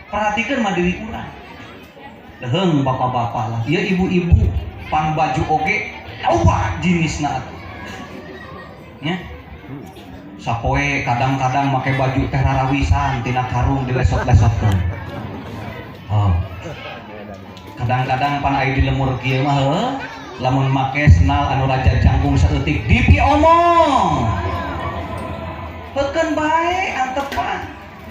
Perhatikan mah diri urang. Leuheung bapak-bapak lah, ieu ibu-ibu pan baju oge loba jenisna atuh. Nya. Sapoe kadang-kadang make baju teh rarawisan tina karung dilesot-lesotkeun. Oh. Kadang-kadang pan aya di lemur kieu mah heuh, lamun make senal anu raja jangkung saeutik dipiomong. Heukeun bae antepan.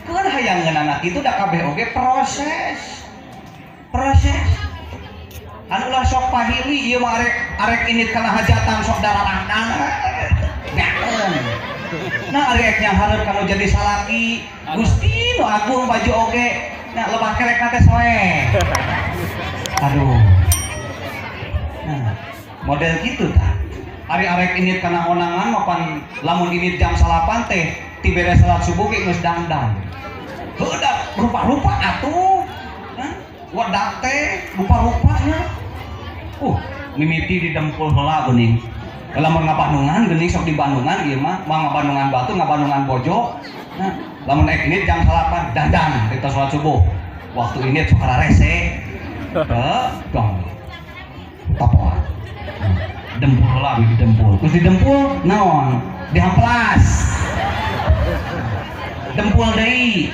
Keun hayang ngeunana kitu da kabeh oge proses. Proses. Anu ulah sok pahili ieu mah arek init kana hajatan sok dararangdang. Beakeun. Nah arek nyanghareup kanu jadi salaki, Gusti nu agung baju oge, nah lebah kerek teh soe. Aduh. Nah, model gitu tah. Ari arek init kana onangan mapan lamun init jam 9 teh ti beres salat subuh ge geus dangdan. Heuh da rupa-rupa atuh. Nah, wedak teh rupa-rupanya. Mimiti didempul heula geuning. Lamun ngabandungan geuning sok di Bandungan ieu mah, mah ngabandungan batu, ngabandungan bojo. Nah, lamun ek init jam 9 dandan kita salat subuh. Waktu init sok rarese. Heuh, dong. Topoan. Dempul heula didempul. Terus didempul naon? Dihamplas. Dempul deui.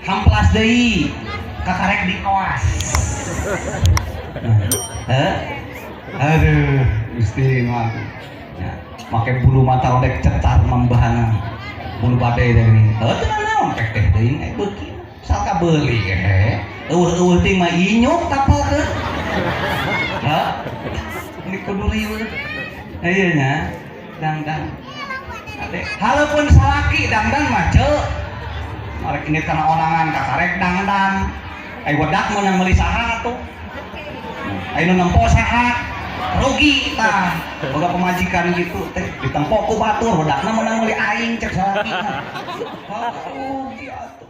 Hamplas deui. Kakarek dikoas. Heuh. Aduh, Gusti mah. Ya, make bulu mata odek cetar membahana. Bulu badai teh geuning. Heuh, teu naon pek teh teuing eh beuki. Salka beuli ge. Eueuh-eueuh ting mah inyuk tapalkeun. Hah? Ini kudu riweuh. Ieu nya, dangdan. Ade, haleupun salaki dangdan mah ceu. Arek ini kana onangan kakarek dangdan. Ai wedak meunang meuli saha atuh? Ai nu nempo saha? Rugi tah. Boga pemajikan gitu teh ditempo ku batur wedakna meunang meuli aing cek salakina. Rugi atuh.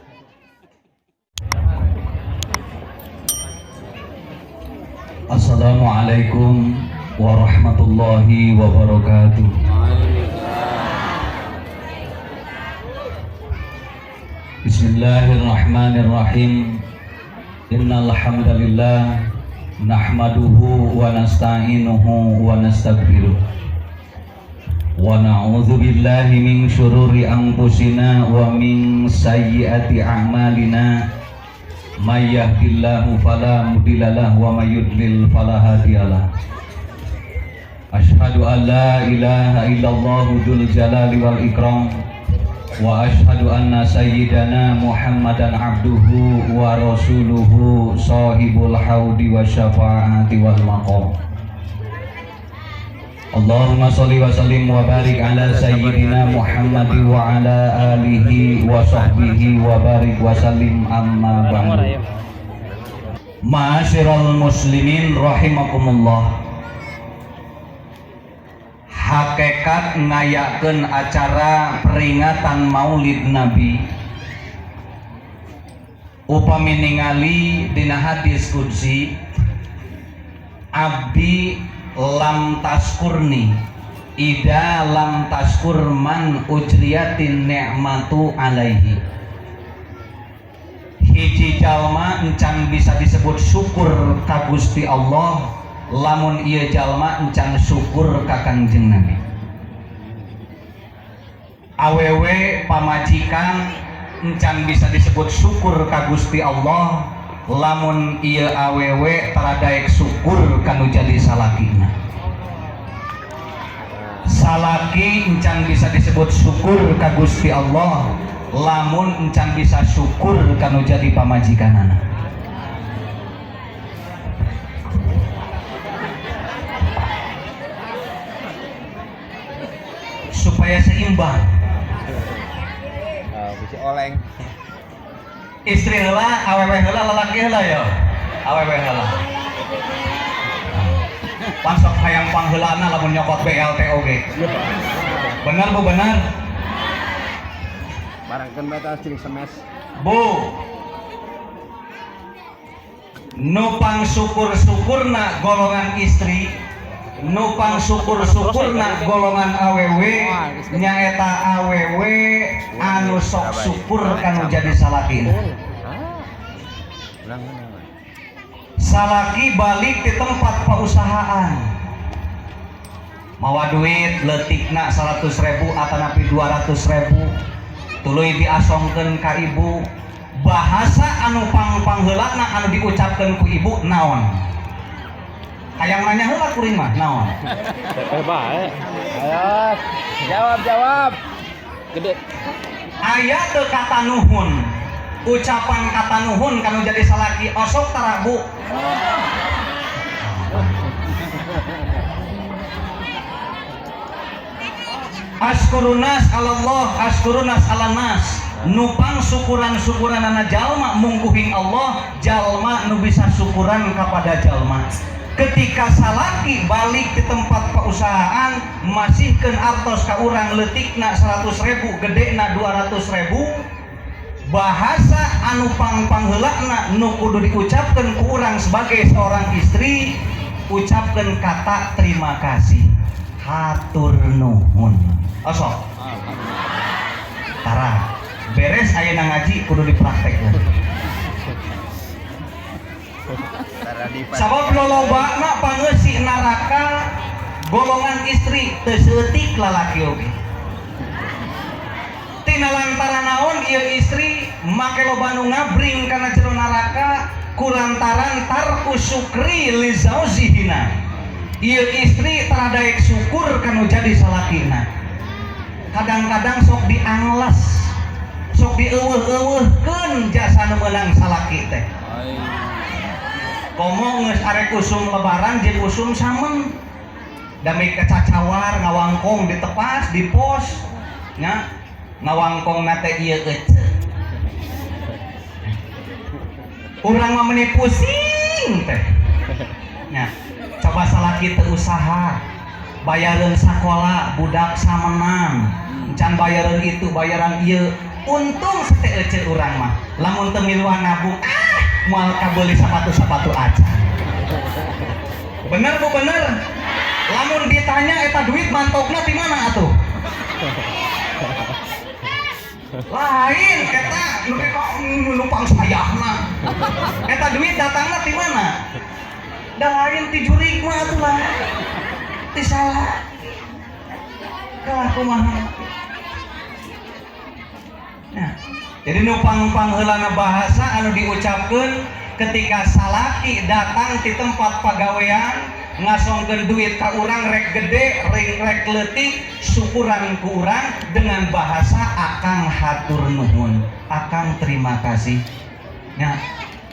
Assalamualaikum warahmatullahi wabarakatuh. Bismillahirrahmanirrahim. Innal hamdalillah nahmaduhu wa nasta'inuhu wa nastaghfiruh. Wa na'udzu billahi min syururi anfusina wa min sayyiati a'malina. May yahdihillahu fala mudhillalah wa may yudlil fala hadiyalah. Asyhadu an la ilaha illallah dzul jalali wal ikram wa asyhadu anna sayyidana Muhammadan abduhu wa rasuluhu sahibul haudi wasyafaati wal maqam. Allahumma sholli wa sallim wa barik ala sayyidina Muhammad wa ala alihi wa sahbihi wa barik wa sallim, amma ba'du. Ma'asyiral muslimin rahimakumullah. Hakekat ngayakeun acara peringatan Maulid Nabi upami ningali dina hadis qudsi, abdi lam taskurni ida lam taskur man ujriyatin ni'matu alaihi. Hiji jalma encan bisa disebut syukur ka Gusti Allah lamun ieu jalma encan syukur ka Kangjeng Nabi. Awewe pamajikan encan bisa disebut syukur ka Gusti Allah lamun ieu awewe taradaek syukur kanu jadi salakina. Salaki encan bisa disebut syukur ka Gusti Allah lamun encan bisa syukur kanu jadi pamajikanana. Supaya seimbang. Bisi oleng. Istri heula, awewe heula, lalaki heula ya. Awewe heula. Pan sok hayang pangheulana lamun nyokot BLT oge. Bener Bu, bener? Barangkeun bae tah cilik semes. Bu. Nupang syukur-syukurna golongan istri, nupang syukur-syukurna golongan awewe, nyaeta awewe anu sok syukur kanu jadi salakina. Salaki balik di tempat perusahaan mawa duit leutikna 100.000 atanapi 200.000, tuluy diasongkeun ka ibu. Bahasa anu pangpangheulana anu diucapkeun ku ibu naon? Hayang nanya heula kuring mah, naon? Eh, bae. Ayo, jawab, jawab. Gede. Aya teu kata nuhun? Ucapan kata nuhun kanu jadi salaki, osok tara, Bu? Askurunas alallah, askurunas alanas. Nupang syukuran-syukuranana jalma mungguhing Allah, jalma nu bisa syukuran kepada jalma. Ketika salaki balik di tempat perusahaan masihkeun artos ka urang leutikna 100.000, gedena 200.000, bahasa anu pangpangheulana nu kudu diucapkeun ku urang sebagai seorang istri, ucapkeun kata terima kasih, hatur nuhun. Osok tara? Beres ayeuna ngaji kudu dipraktekkeun, sabab lolobana pangeusi neraka golongan istri, teu seutik lalaki oge. Tina lantaran naon ieu istri make loba nu ngabring kana jero neraka? Kulantaran tarku syukri li zaujihina. Ieu istri tara daek syukur kanu jadi salakina. Kadang-kadang sok diangles, sok dieuweuh-euweuhkeun jasa nu meunang salaki teh. Komo geus arek usum lebaran jeung usum samen, dami kecacawar ngawangkong ditepas di pos nya, ngawangkong na teh ieu ece. Urang mah meuni pusing teh nya. Coba salaki teu usaha, bayareun sakola budak samenang encan, bayareun itu, bayaran ieu, untung sete ece urang mah. Lamun teu miluan nabung, ah, moal kabeuli sepatu-sepatu acan. Bener, Bu? Bener? Lamun ditanya eta duit mantokna di mana atuh? Lain eta nu kok numpang sayahna. Eta duit datangna di mana? Da lain ti jurig mah atuh lah, ti salah kalah kumaha. Nah, jadi nu pangpangheulana bahasa anu diucapkeun ketika salaki datang di tempat pagawean ngasongkeun duit ka urang, rek gede rek rek leutik, syukuran ku urang dengan bahasa akang hatur nuhun, akang terima kasih nya,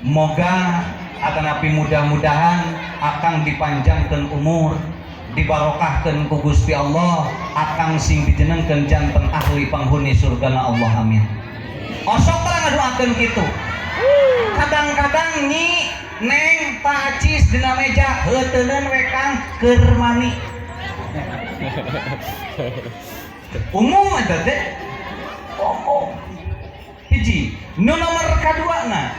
moga atanapi mudah-mudahan akang dipanjangkeun umur, dibarokahkeun ku Gusti Allah, akang sing dijenengkeun janten ahli penghuni surgana Allah, amin. Osok tara ngadoakeun kitu? Kadang-kadang nyi neng pacis dina meja, heuteunkeun we Kang, keur mani. Umum eta teh, umum. Hiji nu nomor kaduana,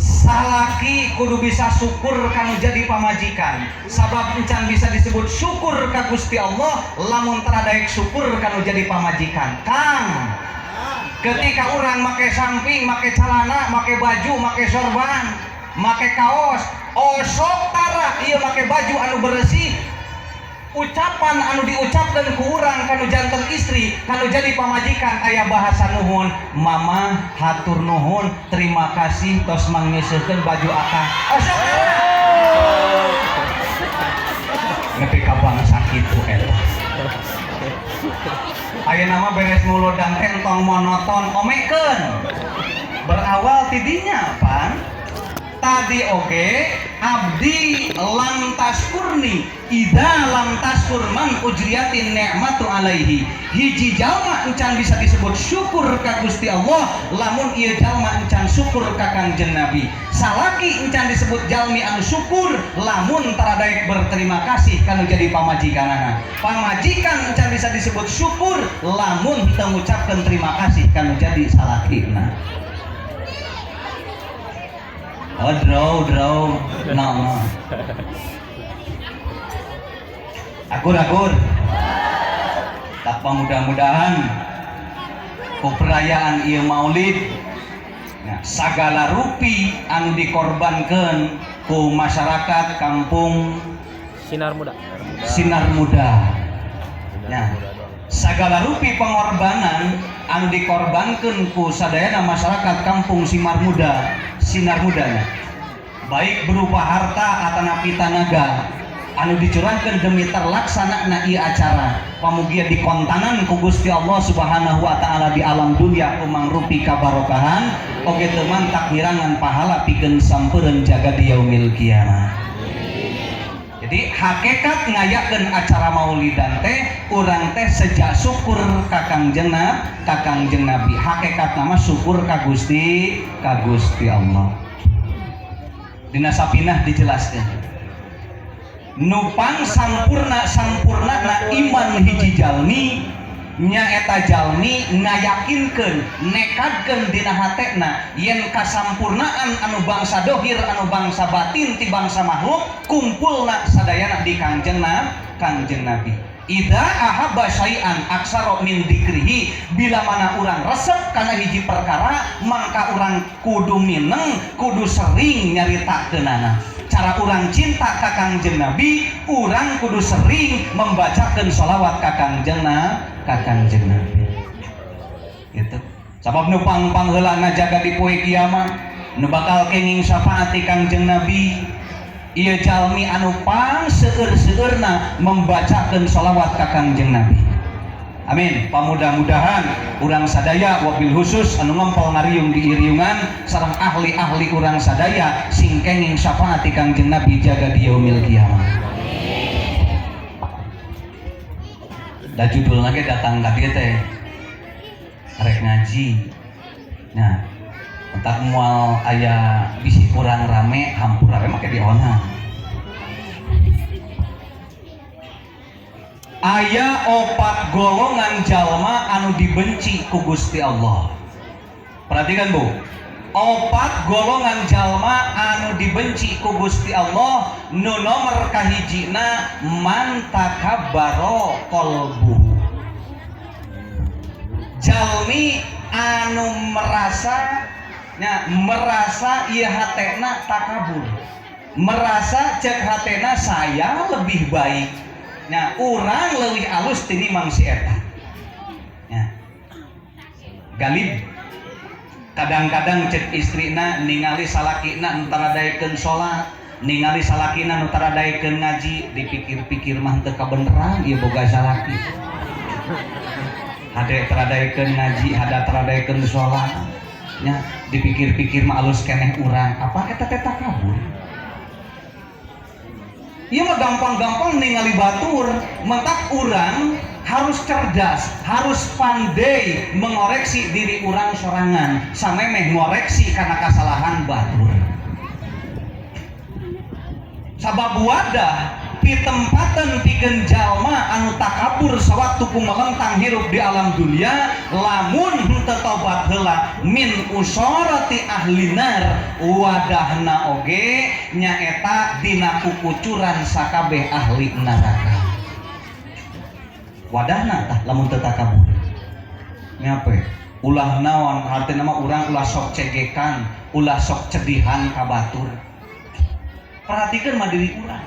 salaki kudu bisa syukur kanu jadi pamajikan, sabab encan bisa disebut syukur ka Gusti Allah lamun tara daek syukur kanu jadi pamajikan. Kang, ketika urang make samping, make celana, make baju, make sorban, make kaos, osok tara ieu make baju anu bersih, ucapan anu diucapkan ku urang kanu janten istri, kanu jadi pamajikan, aya bahasa nuhun? Mama, hatur nuhun, terima kasih tos mangnyeuseukeun baju akang. Osok tara? Nepi ka bangsa kitu eta. Ayeuna mah beres muludan teh entong monoton, omekeun. Berawal tidinya pan tadi oge, abdi lam taskurni idza lam taskur man ujriyatin ni'matu alaihi. Hiji jalma encan bisa disebut syukur ka Gusti Allah lamun ieu jalma encan syukur ka Kangjeng Nabi. Salaki encan disebut jalmi anu syukur lamun tara daek berterima kasih kanu jadi pamajikanana. Pamajikan encan bisa disebut syukur lamun teu ngucapkeun terima kasih kanu jadi salakina. Oh, draw, draw, no, no. Akur, akur. Tak mudah-mudahan ku perayaan ieu maulid Nah, sagala rupi anu dikorbankan ku masyarakat kampung Sinar Muda. Sinar Muda. Nah, sagala rupi pengorbanan anu dikorbankan ku sadayana masyarakat kampung Simar Muda, Sinar Mudanya, baik berupa harta atanapi tanaga anu dicurahkan demi terlaksana na ieu acara, pamugia dikontanan ku Gusti Allah Subhanahu wa Ta'ala di alam dunia ku mangrupi kabarokahan, oge teu mantak ngirangan pahala pikeun sampeureun jaga di yaumil kiamah. Jadi hakikat ngayakeun acara maulidan teh urang teh sejak syukur ka Kangjeng ka Kangjeng Nabi. Hakikat nama syukur ka Gusti Allah. Dina Sapinah dijelaskan. Nu pang sampurna sampurna na iman hiji jalmi nyaeta jalmi ngayakinkeun, nekadkeun dina hatena yen kasampurnaan anu bangsa dohir, anu bangsa batin ti bangsa makhluk kumpulna sadayana di Kangjeng Nabi. Idza ahabba syai'an aksaro min dzikrihi, bila mana urang resep kana hiji perkara, mangka urang kudu mineng, kudu sering nyaritakeunana. Cara urang cinta ka Kangjeng Nabi, urang kudu sering membacakan sholawat ka Kangjeng Nabi gitu. Sabab nu pang-pangheulana jaga di poe kiamat nu bakal kenging syafaat ti Kangjeng Nabi ieu jalmi anu pang seueur-seueurna membacakeun sholawat ka Kangjeng Nabi. Amin. Pamudah-mudahan urang sadaya, wabil khusus anu ngompol ngariung di iriungan sareng ahli-ahli urang sadaya, sing kenging syafaat ti Kangjeng Nabi jaga di yaumil kiamat. Da judulna ge datang ka dieu teh rek ngaji. Nah, entak moal aya bisi kurang rame, hampura we make dionang. Aya opat golongan jalma anu dibenci ku Gusti Allah. Perhatikan, Bu. Opat golongan jalma anu dibenci ku Gusti Allah, nu nomor kahijina man takabbaro qalbu. Jalmi anu merasa nya, merasa ieu hatena takabur. Merasa cek hatena saya lebih baik. Nya, urang leuwih alus tinimbang si eta. Nya. Galib kadang-kadang cek istrina ningali salakina nu tara daekeun salat, ningali salakina nu tara daekeun ngaji, dipikir-pikir mah teu kabeneran ieu boga salaki. Hade tara daekeun ngaji, hada tara daekeun salat. Nya, dipikir-pikir mah alus keneh urang, apa eta teh takabur? Ieu mah gampang-gampang ningali batur, mentak urang harus cerdas, harus pandai mengoreksi diri urang sorangan, samemeh ngoreksi karena kesalahan batur. Sabab wadah pitempatan pikeun jalma anu takabur sawaktu kumelentang hirup di alam dunia, lamun henteu tobat heula min usarati ahli nar, wadahna oge nyaeta dina kukucuran sakabeh ahli neraka. Wadahna tah lamun teu takabur. Nyape? Ulah naon hartina mah urang ulah sok cegekan, ulah sok cedihan ka batur. Perhatikan mah diri urang.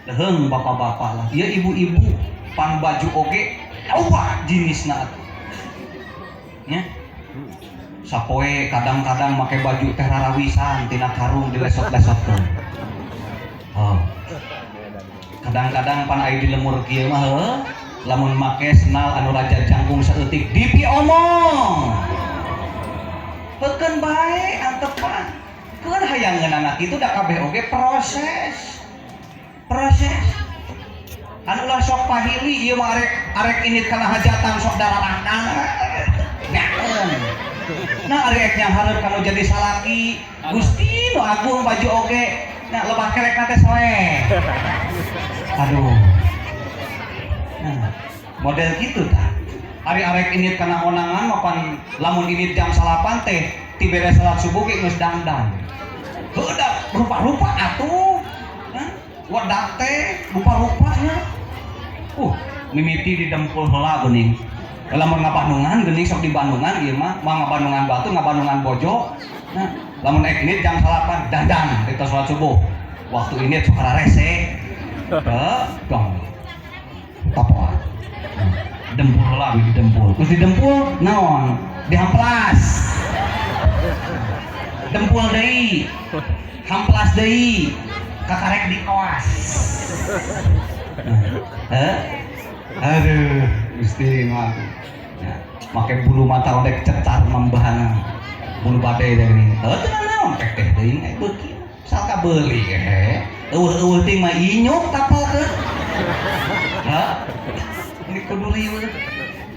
Leuheung bapak-bapak lah, ieu ibu-ibu pan baju oge eueuh jenisna atuh. Nya. Sapoe kadang-kadang make baju teh rarawisan tina karung dilesot-lesotkeun. Oh. Kadang-kadang pan aya di lemur kieu mah heuh, lamun make senal anu raja jangkung saeutik dipiomong. Heukeun bae antepan. Keun hayangeun anak itu da kabeh oge proses. Proses. Anu ulah sok pahili ieu mah arek init kana hajatan sok dararangkang. Nyakeun. Nah arek nyanghareup kanu jadi salaki, Gusti nu agung baju oge. Nah lebah kerekna teh soe. Aduh. Nah, model gitu tah. Ari arek init kana onangan mah pan lamun init jam 9 teh ti beres salat subuh ge geus dangdan. Heuh da rupa-rupa atuh. Nah, wedak teh rupa-rupanya. Mimiti didempul heula geuning. Lamun ngabandungan geuning sok di Bandungan ieu mah, mah ngabandungan batu, ngabandungan bojo. Nah, lamun ek indit jam 9 dandan kita sholat subuh. Waktu ini sok rese. Heuh, dong. Topoan. Dempul lah, didempul. Terus didempul naon? Dihamplas. Dempul deui. Hamplas deui. Kakarek dikoas. Nah, eh? Aduh, Gusti mah. Ya, make bulu mata rodek cetar membahana. Bulu badai teh gini. Heuh, teu naon pek teh teuing eh beuki. Salka beuli eh. Eueuh-eueuh teh mah inyuk tapalkeun. Hah? Ini kudu riweuh.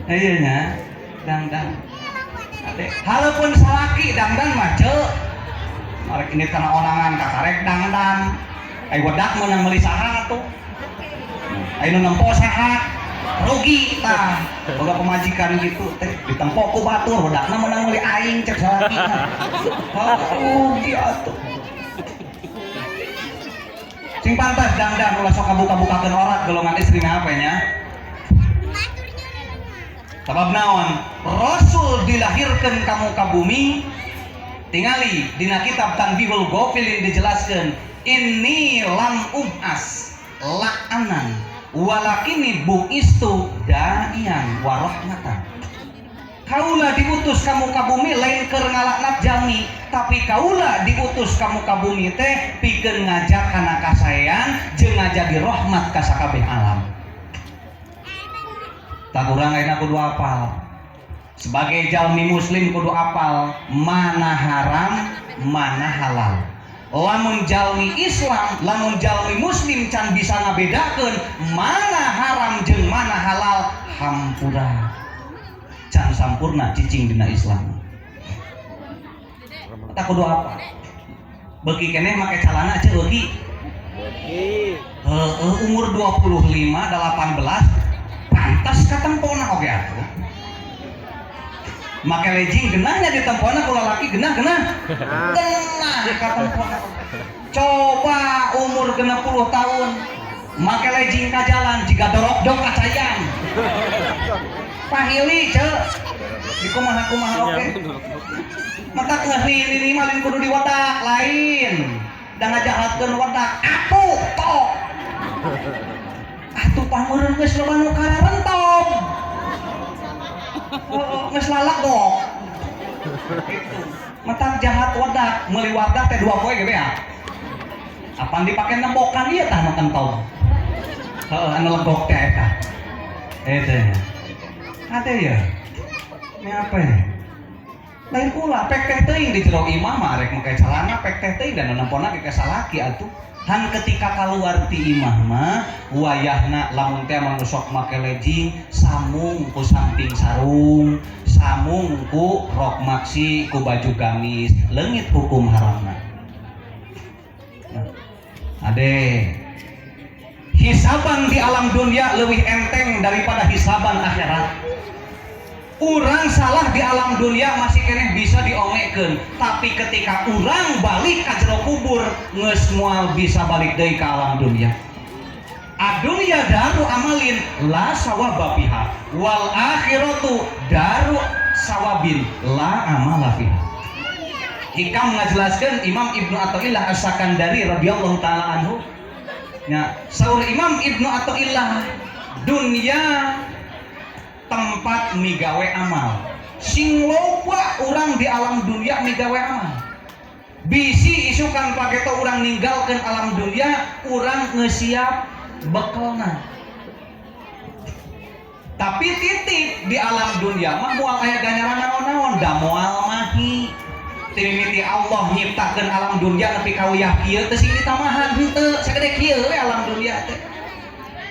Ieu nya, dangdan. Ade, haleupun salaki dangdan mah ceu. Marek ini kana onangan kakarek dangdan. Ai wedak meunang meuli saha atuh? Ai nu nempo saha? Rugi tah. Boga pemajikan gitu teh ditempo ku batur wedakna meunang meuli aing cek salaki. Oh, rugi atuh. Sing pantas dangdan ulah sok kabuka-bukakeun orat golongan istri apa nya? Sabab naon? Rasul dilahirkan ka muka bumi, tingali dina kitab Tanbihul Ghafilin dijelaskan, inni lam ub'as la'anan walakini bu'istu da'iyan warahmatan. Kaula diutus ka muka bumi lain keur ngalaknat jalmi, tapi kaula diutus ka muka bumi teh pikeun ngajak kana kasaean jeung ngajadi rahmat ka sakabeh alam. Tak kurang ayeuna kudu apal. Sebagai jalmi muslim kudu apal mana haram, mana halal. Lamun jalmi Islam, lamun jalmi muslim can bisa ngabedakeun mana haram jeung mana halal, hampura. Can sampurna cicing dina Islam. Tak kudu apa? Beuki keneh make calana ceu beuki. Beuki. Heueuh, umur 25 18 pantas katempona oge atuh. Make legging genahnya ditempona ku lalaki, genah genah. Genah katempona. Coba umur 60 tahun make legging ka jalan jiga dorokdok kacayan. Pahili ceu. Di kumaha-kumaha oge. Mata geus ini mah lain kudu diwedak lain. Da ngajahatkeun wedak atuh tok. Atuh pameureun geus loba nu kararentog. Heeh, geus lalagok. Gitu. Matak jahat wedak, meuli wadah teh 2 poe ge beak. Apan dipake nembokan ieu tah nu kentog. Heeh, anu legok teh eta. Eta nya. Ade ya. Ini apa ya? Lain ulah pek teh teuing di jero imah mah arek make calana pek teh teuing dan nempona ge ka salaki atuh. Han ketika keluar ti imah mah wayahna lamun teh mun sok make legging samung ku samping sarung, samung ku rok maxi ku baju gamis, leungit hukum haramna. Nah, ade hisaban di alam dunia lebih enteng daripada hisaban akhirat. Urang salah di alam dunia masih keneh bisa diongekeun, tapi ketika urang balik ka jero kubur geus moal bisa balik deui ka alam dunia. Adunya daru amalin la sawaba fiha wal akhiratu daru sawabin la amala fiha. Hikam ngajelaskeun Imam Ibnu Athaillah As-Sakandari radhiyallahu taala anhu. Nya, saur Imam Ibnu Athaillah, dunia tempat migawe amal. Sing loba urang di alam dunia migawe amal. Bisi isukan paketo urang ninggalkeun alam dunia, urang ngesiap bekelna. Tapi titip di alam dunia mah moal aya ganjaran naon-naon, da moal mahi. Timimiti Allah nyiptakeun alam dunia nepi ka wayah kieu teh sing ditamahan henteu, sagede kieu we alam dunia teh.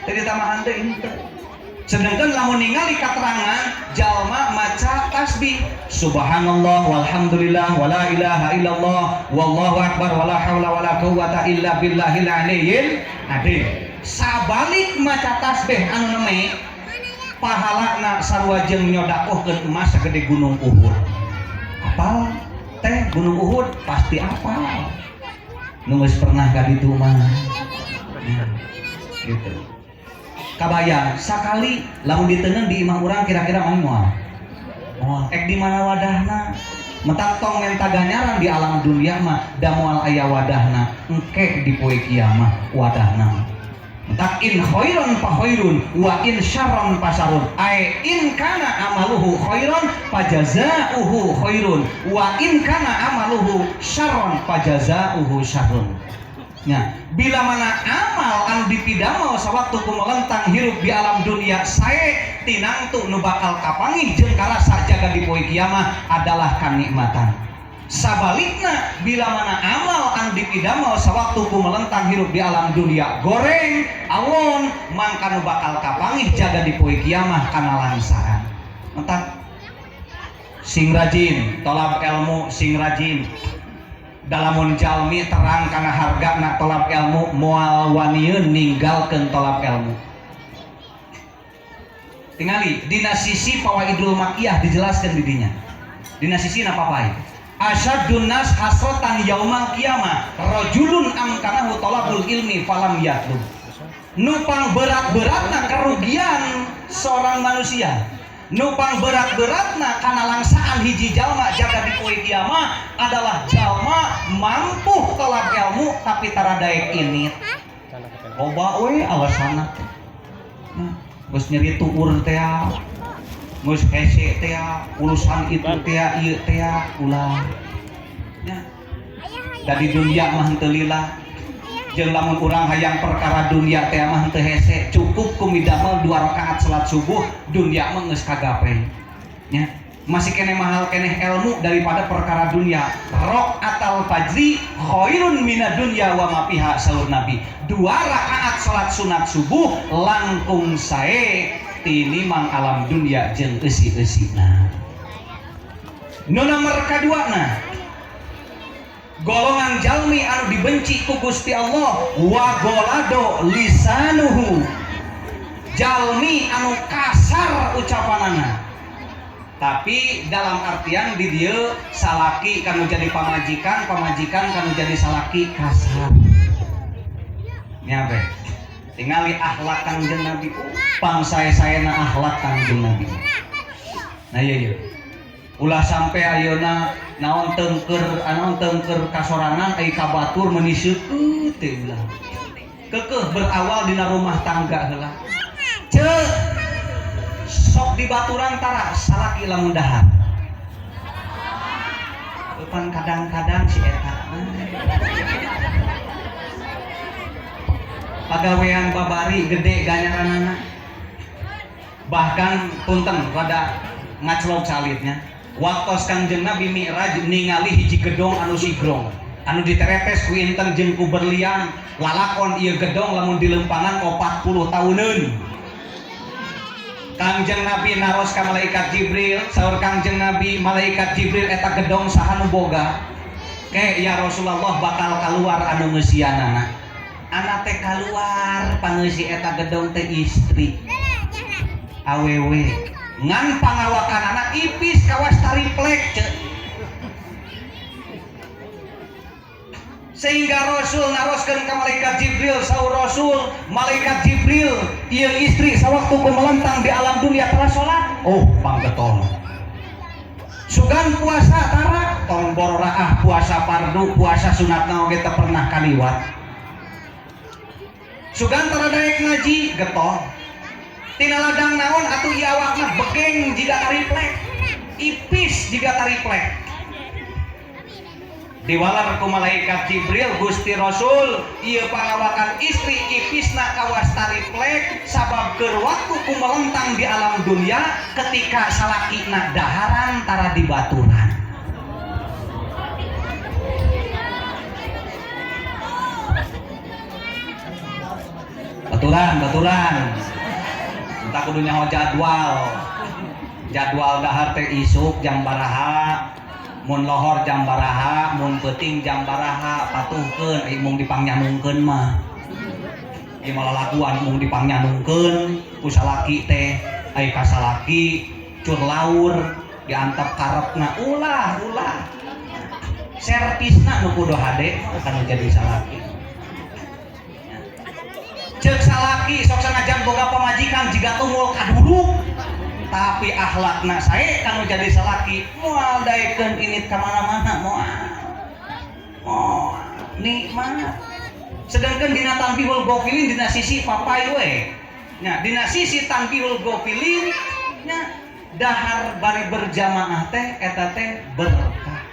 Teu ditamahan teh henteu. Sedangkan lamun ningali katerangan jalma maca tasbih subhanallah walhamdulillah wala ilaha illallah wallahu akbar wala haula wala quwata illa billahil aliyyil adzim. Sabalik maca tasbih anu neme pahalana sarua jeung nyodakohkeun emas sagede gunung Uhud. Apal teh gunung Uhud? Pasti apal. Nu geus pernah ka ditu mah. Gitu. Kabayang sakali lamun diteungeun di imah urang kira-kira mah moal. Moal ek di mana wadahna? Mentak tong menta ganyaran di alam dunia mah da moal aya wadahna, engke di poe kiamah wadahna. Mentak in khairan fa khairun wa in syarran fa syarrun. Ai in kana amaluhu khairan fa jazaohu khairun wa in kana amaluhu syarran fa jazaohu syarrun. Nah, bila mana amal anu dipidamel sawaktu kumelentang hirup di alam dunia sae tinangtu nu bakal kapanggih jeung karasa jaga di poe kiamah adalah kanikmatan. Sabalikna bila mana amal anu dipidamel sawaktu kumelentang hirup di alam dunia goreng awon mangka nu bakal kapanggih jaga di poe kiamah kana langsaan. Entak sing rajin tolab ilmu, sing rajin dalamun jalmi terang kana harga na tolab ilmu moal wanieun ninggalkeun tolab ilmu. Tingali dina sisi Fawaidul Makiyah dijelaskan di dinya. Dina sisi napa pae? Asyadun nas hasratan yaumal qiyamah rajulun amkanahu talabul ilmi falam yatlub. Nupang berat-beratna kerugian seorang manusia, nupang berat-beratna kana langsaan hiji jalma jaga di poe kiamah adalah jalma mampu tolak ilmu tapi tara daek ini. Loba we alasanna teh. Nah, geus nyeri tuur teh, geus hese teh, urusan itu teh, ieu teh, ulah. Nya. Da di dunia mah henteu lila. Jeung lamun urang hayang perkara dunia teh mah henteu hese, cukup ku midamel 2 rakaat salat subuh, dunia mah geus kagape. Nya, masih keneh mahal keneh ilmu daripada perkara dunia. Rokaatal fajri khairun minad dunya wa ma fiha saur Nabi. 2 rakaat salat sunat subuh langkung sae tinimang alam dunia jeung eusi-eusina. Nu nomor kaduana, golongan jalmi anu dibenci ku Gusti Allah wa golado lisanuhu, jalmi anu kasar ucapanana. Tapi dalam artian di dieu salaki kanu jadi pamajikan, pamajikan kanu jadi salaki kasar. Nya be. Tingali akhlak Kangjeng Nabi, pangsae-saena akhlak Kangjeng Nabi. Nah iya iya. Ulah sampai ayeuna naon tengker, naon tengker kasorangan ai kabatur meuni seukeut teh ulah. Kekeh berawal dina rumah tangga heula. Ceuk sok dibaturan tara salaki lamun dahar. Eupan kadang-kadang si eta pagawean babari gede ganyaranana. Bahkan punten rada ngaclok salitnya. Waktos Kangjeng Nabi Mi'raj ningali hiji gedong anu sigrong anu diteretes ku inten jeung ku berlian, lalakon ieu gedong lamun dilempangan 40 tahuneun. Kangjeng Nabi naros ka malaikat Jibril, saur Kangjeng Nabi, malaikat Jibril eta gedong saha nu boga? Ke ya Rasulullah bakal kaluar anu ngeusianana. Anak teh kaluar pangeusi eta gedong teh istri awewe. Ngan pangawakan anak ipis kawas tariplek cek. Sehingga Rasul naroskeun ka malaikat Jibril, saur Rasul, malaikat Jibril ieu istri sawaktu ku melentang di alam dunia telah salat, oh panggetol. Sugan puasa tara tong bororaah puasa fardu, puasa sunatna oge teu pernah kaliwat. Sugan tara daek ngaji getol. Tina ladang naon atuh ieu awakna begeng jiga tariplek, ipis jiga tariplek. Diwalar ku malaikat Jibril, Gusti Rasul ieu pangawakan istri ipisna kawas tariplek sabab keur waktu ku melentang di alam dunia ketika salakina daharan tara dibaturan. Baturan, baturan. Entah kudu nyaho jadwal. Jadwal dahar teh isuk jam baraha, mun lohor jam baraha, mun peuting jam baraha, patuhkeun ai mung dipangnyamungkeun mah. Ieu mah lalaguan mung dipangnyamungkeun ku salaki teh, ai ka salaki cur laur diantep karepna ulah ulah. Servisna nu kudu hade kanu jadi salaki. Cek salaki sok sanajan boga pamajikan jiga tunggul kaduruk, tapi akhlakna sae kanu jadi salaki, moal daekeun init ka mana-mana, moal. Moal nikmat. Sedangkan dina tanbihul ghafilin, dina sisi papai we nya, dina sisi tanbihul ghafilin nya, dahar bari berjamaah teh eta teh berkah.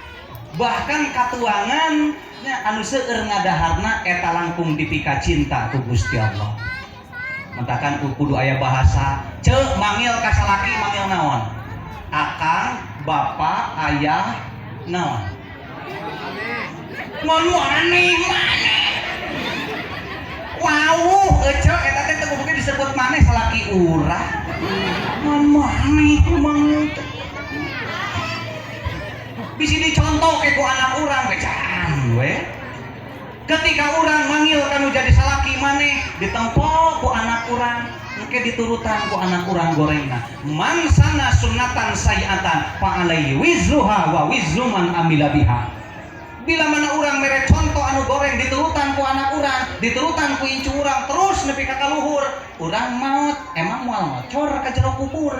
Bahkan katuangan nya, anu seueur ngadaharna eta langkung dipika cinta ku Gusti Allah. Mentakan kudu aya bahasa ceuk mangil ka salaki, mangil naon? Akang, bapak, ayah, naon? Ngon maneh maneh. Wow, ece eta teh teu kudu disebut maneh, salaki urang. Ngon maneh mangil teh. Bisi dicontoh ke ku anak urang bejaan we. Ketika urang manggil kanu jadi salaki maneh, ditempo ku anak urang, engke diturutan ku anak urang gorengna. Man sanna sunnatan sayyi'atan fa alaihi wizruha wa wizru man amila biha. Bila mana urang mere contoh anu goreng, diturutan ku anak urang, diturutan ku incu urang, terus nepi ka kaluhur, urang maot emang moal ngocor ka jero kubur.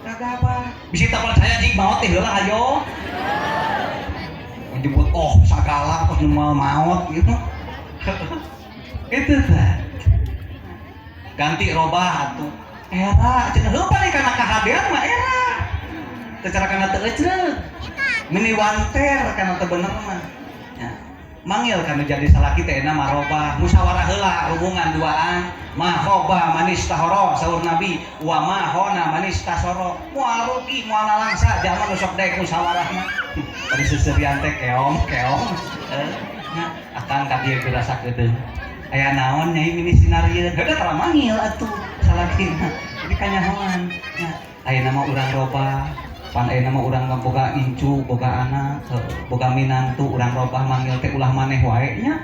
Kagak apa. Bisi tak percaya, jik maot teh heula ayo. Menyebut oh sagala kok nu moal maot gitu. Itu teh. Ganti robah atuh. Era cenah heuh paling kana kahadean mah era. Secara kana teu ecreug. Meni wanter kana teu bener mah. Ya. Mangil kana jadi salaki teh enak marobah, musyawarah heula, hubungan duaan. Ma khaba manistahoro, saur Nabi, wa ma khona manistasoro. Moal rugi, moal nalangsa jalma nu sok daek musyawarah mah. Tadi seserian teh keong keong. Nya akang ka dieu gerasa keudeung. Aya naon, Nyai, mini sinarieun? Heuh, tara mangil atuh salaki mah. Jadi kanyahoan. Nya ayeuna mah urang robah, pan ayeuna mah urang mah boga incu, boga anak, boga minantu, urang robah manggil teh ulah maneh wae nya.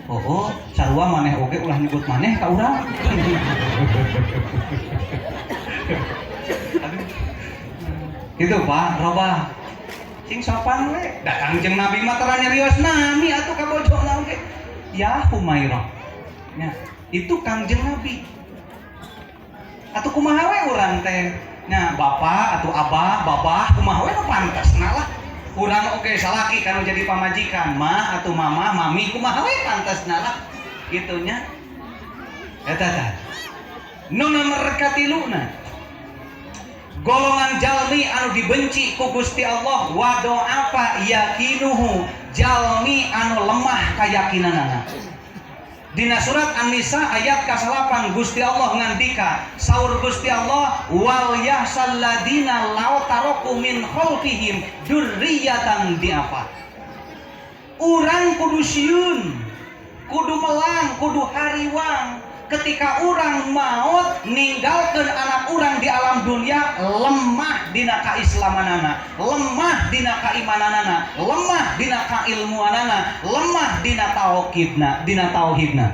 Oh, sarua maneh oge ulah nyebut maneh ka urang. Aduh. Gitu Pak, robah. Sing sopan we. Da Kangjeng Nabi mah tara nyarios nami atuh ka bojona oge. Ya Humairah. Ya, itu Kangjeng Nabi. Atuh kumaha we urang teh? Nya bapak atau abah, babah kumaha we nu pantasna lah. Urang oge salaki kanu jadi pamajikan, mah atau mama, mami kumaha we pantasna lah. Kitu nya. Eta tah. Nu nomor katiluna, golongan jalmi anu dibenci ku Gusti Allah, wa do'afa yakinuhu, jalmi anu lemah kayakinanana. Dina surat An-Nisa ayat ka-8 Gusti Allah ngandika, saur Gusti Allah, wal yahsal ladina law taraku min khalfihim dzurriyyatan di'afa. Urang kudu sieun, kudu melang, kudu hariwang ketika urang maut ninggalkeun anak urang di alam dunia lemah dina kaislamanana, lemah dina kaimananana, lemah dina kailmuanana, lemah dina tauhidna, dina tauhidna.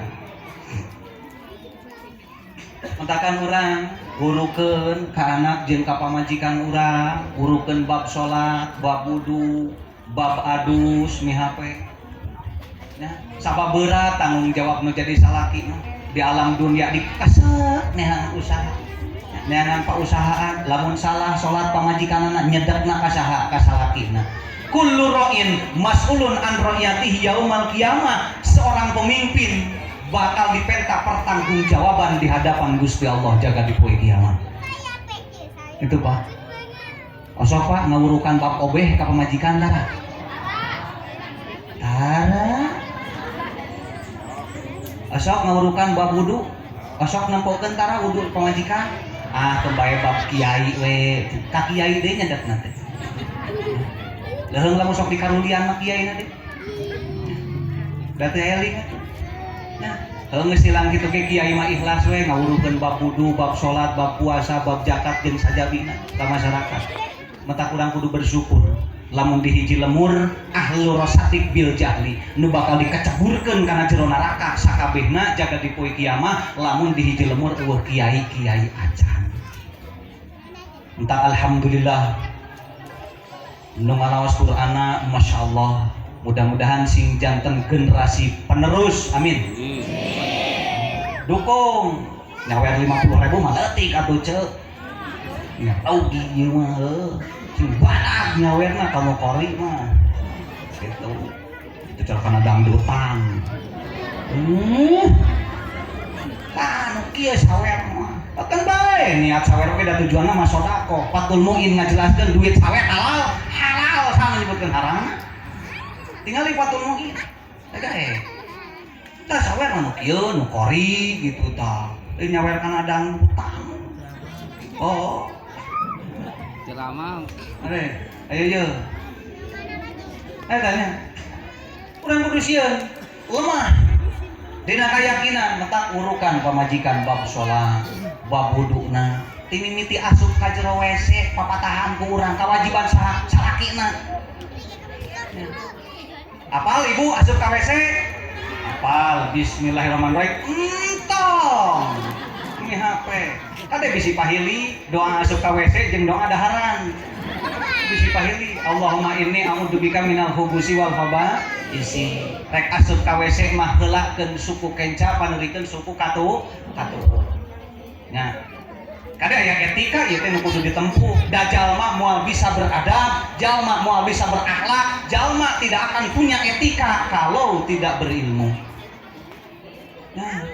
Mentakan urang wurukeun ka anak jeung ka pamajikan urang, wurukeun bab salat, bab wudu, bab adus mihape. Ya, sabab berat tanggung jawab nu jadi salaki mah. Di alam dunia dikasep neangan usaha, neangan pausahaan, lamun salah salat pamajikanana nyedekna ka saha? Ka salakina. Kullu ra'in mas'ulun an ra'iyatihi yaumal qiyamah. Seorang pemimpin bakal dipenta pertanggungjawaban di hadapan Gusti Allah jaga di poe kiamat. Itu Pak. Osok Pak ngawurukan bab obeh ka pamajikan tara? Tara. Osok ngawurukan bab wudu, osok nempokeun tara wudu pamajikan? Ah, kebae bab kiai we, ka kiai deui nyedekna teh. Leuheung lamun sok dikarulian mah kiai na teh. Da teu eling atuh. Nah, heuh geus silang kitu ge kiai mah ikhlas we ngawurukeun bab wudu, bab salat, bab puasa, bab zakat jeung sajabina ka masyarakat. Mata kurang kudu bersyukur lamun di hiji lemur ahlu rosatik bil jahli nu bakal dikaceburkeun kana jero neraka sakabehna jaga di poe kiamah lamun di hiji lemur eueuh kiai-kiai acan. Entah alhamdulillah nu ngalaos Qur'ana masyaallah, mudah-mudahan sing janten generasi penerus, amin. Dukung. Nyawer 50.000 mah leutik atuh, Ceu. Nya rugi ieu mah heuh. Sing badag nyawerna ka qori mah. Gitu. Itu cara kana dangdutan. Tah, nu kieu sawer mah. Kan bae niat sawer oge da tujuanna mah sedekah. Fathul Muin ngajelaskeun duit sawer halal, halal sama nyebutkeun haram. Tinggal di Fathul Muin. Eta. Tah, sawer mah nu kieu, nu qori gitu tah. Euy, nyawer kana dangdutan. Oh, Ceramah. Are, ayo ye. Eh, tanya. Urang kudu sieun, lemah. Dina keyakinan matak urukan pamajikan bab salat, bab wuduna. Ti mimiti asup ka jero WC papatahan ku urang, kawajiban saha? Salakina. Ya. Apal ibu asup ka WC? Apal bismillahirrahmanirrahim. Entong. Ini HP. Kade bisi pahili doa asup ka WC jeung doa daharan. Bisi pahili Allahumma inni a'udzubika minal khubusi wal khabaisi. Rek asup ka WC mah heulakeun suku kenca, paneurikeun suku katuhu. Nya. Kade aya etika ieu teh nu kudu ditempuh. Da jalma moal bisa beradab, jalma moal bisa berakhlak, jalma tidak akan punya etika kalau tidak berilmu. Nah,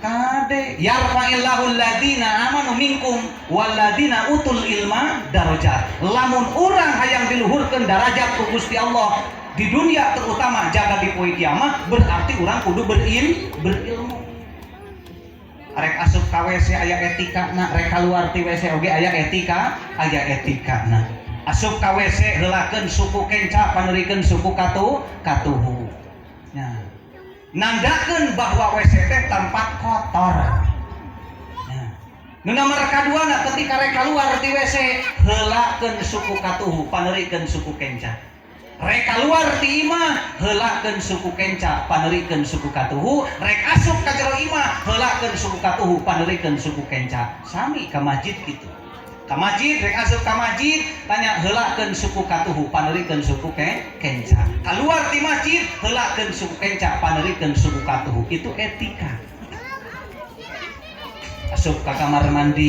kade yarfa'illahu alladina amanu minkum walladina utul ilma darajat. Lamun urang hayang diluhurkeun darajat ku Gusti Allah di dunia, terutama jaga di poe kiamat, berarti urang kudu berilmu. Rek asup ka WC aya etikana, rek keluar ti WC oge aya etika, aya etikana. Asup ka WC heulakeun suku kenca, paneurikeun suku katuhu. Nya. Nandakeun bahwa WC teh tempat kotor. Nah, nu nomor kaduana, ketika rek keluar ti WC heulakeun suku katuhu, paneurikeun suku kenca. Rek keluar ti imah heulakeun suku kenca, paneurikeun suku katuhu. Rek asup ka jero imah heulakeun suku katuhu, paneurikeun suku kenca. Sami ka masjid kitu. Ka masjid, rek asup ka masjid, tanya, heulakeun suku katuhu, paneurikeun suku kenca. Keluar ti masjid heulakeun suku kenca, paneurikeun suku katuhu. Itu etika. Asup ka kamar mandi.